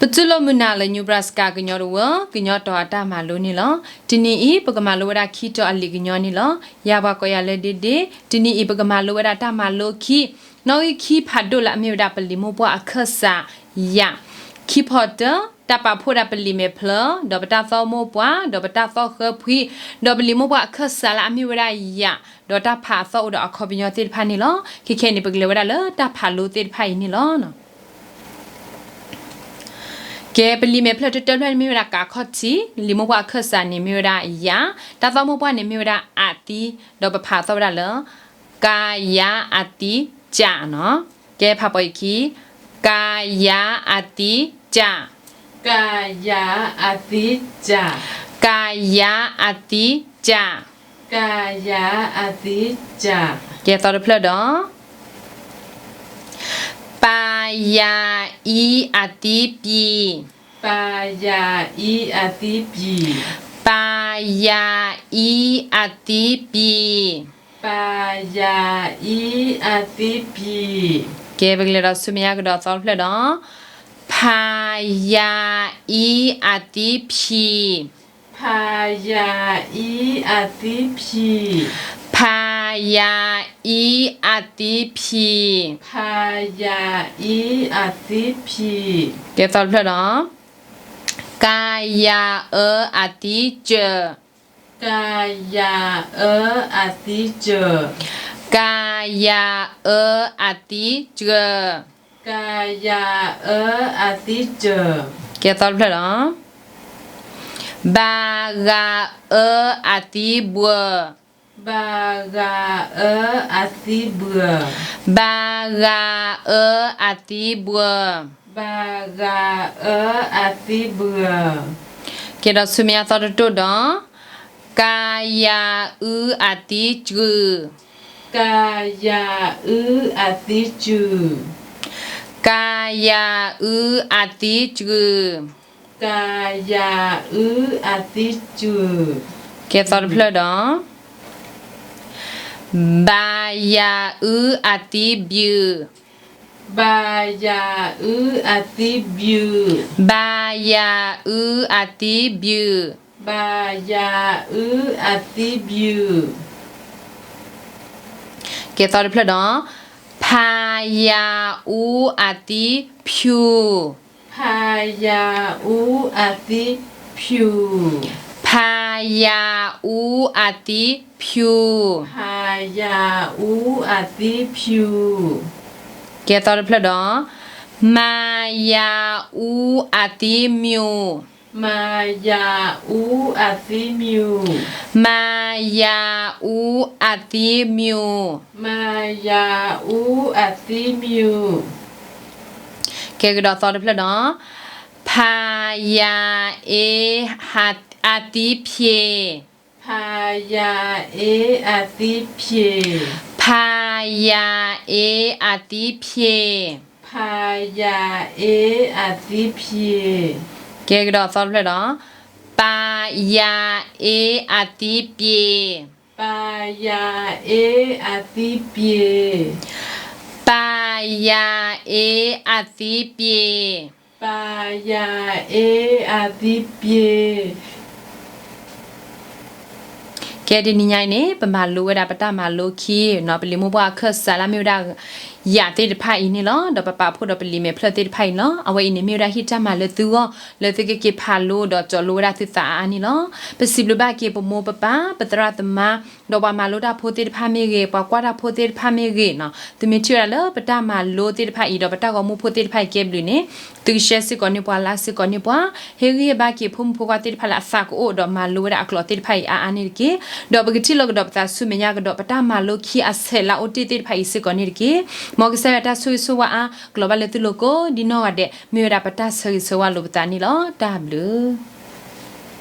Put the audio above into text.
ပတူၢ်လိာ်မုာ်နၤလၢ Nebraska ကညီတဝၢ ကညီတီၤအတၢ်မၤလိန့ၣ်လီၤ. တနံၤအံၤ ပကမၤလိဝဲဒၣ်ခံတီၤအလံာ်ကညီန့ၣ်လီၤ. ယၤပှၤကိးယၤလၢ ဒ့ဒ့, တနံၤအံၤ ပကမၤလိဝဲဒၣ်တၢ်မၤလိခံ, နီၣ်ဂံၢ်ခံဖးဒိၣ်လၢအမ့ၢ်ဝဲဒၣ်ပလံာ်မိၢ်ပှၢ်အခၢၣ်စး ယၤ, ခံဖီတၢၢ်, တၢ်ပာ်ဖှိၣ်ဒၣ်ပလံာ်မဲာ်ဖျၢၣ်, ဒီးပတၢ်သီၣ်မိၢ်ပှၢ်, ဒီးပတၢ်သီၣ်ဃၢဖှံ, ဒီးပလံာ်မိၢ်ပှၢ်အခၢၣ်စးလၢအမ့ၢ်ဝဲဒၣ်ယၤ, ဒီးတၢ်ဖးအသီၣ်အိၣ်ဒီးအခီပညီသ့ၣ်တဖၣ်န့ၣ်လီၤ. ခဲခဲအံၤန့ၣ် ပကလဲၤဝဲဒၣ်လၢတၢ်ဖးလိသ့ၣ်တဖၣ်အံၤန့ၣ်လီၤ. ကဲ ပလံာ်မဲာ်ဖျၢၣ်တၢတၢဖျၢၣ်န့ၣ်မ့ၢ်ဝဲဒၣ် က ခီၣ်ထံး, လံာ်မိၢ်ပှၢ်အခၢၣ်စးန့ၣ်မ့ၢ်ဝဲဒၣ်ယၤ, တၢ်သီၣ်မိၢ်ပှၢ်န့ၣ်မ့ၢ်ဝဲဒၣ်အးသံ, ဒီးပဖးအသီၣ်ဝဲဒၣ်လၢ က ယၤ အးသံ ကၠးနီၤ. ကဲ ဖးပိာ်ယခံ, က ယၤ အးသံ ကၠး, က ယၤ အးသံ ကၠး, က ယၤ အးသံ ကၠး, က ယၤ အးသံ ကၠး. ကဲ သီတဖျၢၣ်ဒီး ပ ယၤ အံ အးသံ ပံာ်, ပ ယၤ အံ အးသံ ပံာ်, ပ ယၤ အံ အးသံ ပံာ်, ပ ယၤ အံ အးသံ ပံာ်. ကဲ ပကလဲၤဒီးဆူမဲာ်ညါကဒီးသီတဖျၢၣ်ဒီး ဖ ယၤ အံ အးသံ ဖံာ်, ဖ ယၤ အံ အးသံ ဖံာ်, ဖ ယၤ အံ အးသံ ဖံာ်, ဖ ယၤ အံ အးသံ ဖံာ်. ကဲ သီတဖျၢၣ်ဒီး က ယၤ အၢ အးသံ ကၢၤ, က ယၤ အၢ အးသံ ကၢၤ, က ယၤ အၢ အးသံ ကၢၤ, က ယၤ အၢ အးသံ ကၢၤ. ကဲ သီတဖျၢၣ်ဒီး ဘ ဂၤ အၢ အးသံ ဘှၢၤ, ဘ ဂၤ အၢ အးသံ ဘှၢၤ, ဘ ဂၤ အၢ အးသံ ဘှၢၤ, ဘ ဂၤ အၢ အးသံ ဘှၢၤ. ကဲ ဒီးဆူမဲာ်ညါသီတဖျၢၣ်ဒီး က ယၤ အု အးသံ ကုၢ်, က ယၤ အု အးသံ ကုၢ်, က ယၤ အု အးသံ ကုၢ်, က ယၤ အု အးသံ ကုၢ်. ကဲ သီတဖျၢၣ်ဒီး ဘ ယၤ အု အးသံ ဘုၣ်, ဘ ယၤ အု အးသံ ဘုၣ်, ဘ ယၤ အု အးသံ ဘုၣ်, ဘ ယၤ အု အးသံ ဘုၣ်. ကဲ သီတဖျၢၣ်ဒီး ဖ ယၤ အူ အးသံ ဖုၣ်, ဖ ယၤ အူ အးသံ ဖုၣ်, ဖ ယၤ အူ အးသံ ဖုၣ်, ဖ ယၤ အူ အးသံ ဖုၣ်. ကဲ သီတဖျၢၣ်ဒီး မ ယၤ အူ အးသံ မုၣ်, မ ယၤ အူ အးသံ မုၣ်, မ ယၤ အူ အးသံ မုၣ်, မ ယၤ အူ အးသံ မုၣ်. ကဲ ကဒီးသီတဖျၢၣ်ဒီး ဖ ယၤ အ့ အးသံ ဖံး, ဖ ယၤ အ့ အးသံ ဖံး, ဖ ယၤ အ့ အးသံ ဖံး, ဖ ယၤ အ့ အးသံ ဖံး. ကဲ ကဒီးသီတဖျၢၣ်ဒီး ပ ယၤ အ့ အးသံ ပံာ်, ပ ယၤ အ့ အးသံ ပံာ်, ပ ယၤ အ့ အးသံ ပံာ်, ပ ယၤ အ့ အးသံ ပံာ်. ကဲ တနံၤညါအံၤန့ၣ် ပမၤလိဝဲဒၣ်ပတၢ်မၤလိခံနီၤ ပလံာ်မိၢ်ပှၢ်အခၢၣ်စးလၢအမ့ၢ်ဝဲဒၣ် ယၤသ့ၣ်တဖၣ်အံၤန့ၣ်လီၤ. ဒီးပပာ်ဖှိၣ်ဒီးပလံာ်မဲာ်ဖျၢၣ်သ့ၣ်တဖၣ်အံၤလီၤ. အဝဲအံၤန့ၣ်မ့ၢ်ဝဲဒၣ်ဟံၣ်တၢ်မၤလၢသုဂီၢ် လၢသုကက့ၤဖးလိဒီးတီၤလိဝဲဒၣ်သုသးအါအါန့ၣ်လီၤ. ပစံးဘျုးဘၣ်က့ၤပမိၢ်ပပၢ် ပသရၣ်သမါ ဒီးပှၤမၤလိတၢ်ဖိသ့ၣ်တဖၣ်မ့ၢ်ဂ့ၤ ပှၤကွၢ်တၢ်ဖိသ့ၣ်တဖၣ်မ့ၢ်ဂ့ၤနီၤ သုမ့ၢ်ထံၣ်ဝဲဒၣ်လၢပတၢ်မၤလိသ့ၣ်တဖၣ်အံၤ ဒီးပတၢ်ဂီၤမူဖိသ့ၣ်တဖၣ်အံၤကဲဘျုးန့ၣ် သုကshareစ့ၢ်ကီးန့ၢ်ပှၤ likeစ့ၢ်ကီးန့ၢ်ပှၤ ဟ့ၣ်ဂံၢ်ဟ့ၣ်ဘါက့ၤဖိမုၣ်ဖိခွါသ့ၣ်တဖၣ်လၢအသးကအိၣ်ဒီးမၤလိဝဲဒၣ်အကျိာ်သ့ၣ်တဖၣ်အံၤအါအါန့ၣ်တက့ၢ်. ဒီးပကထံၣ်လိာ်ကဒီးပသးဆူမဲာ်ညါကဒီးပတၢ်မၤလိခံအဆဲးလၢအအိၣ်တ့ၢ်သ့ၣ်တဖၣ်အံၤစ့ၢ်ကီးန့ၣ်တက့ၢ်. မ်ကစၢ်ယွၤတၢ်ဆိၣ်ဂ့ၤဆိၣ်ဝါအါ ကလီၤဘၣ်လၢသုလိၤကိးဒ်နီၢ်ဂၤဒဲး မ့ၢ်ဝဲဒၣ်ပတၢ်ဆၢဂ့ၤဆၢဝါလိာ်ပသးန့ၣ်လီၤ. တၢ်ဘျုး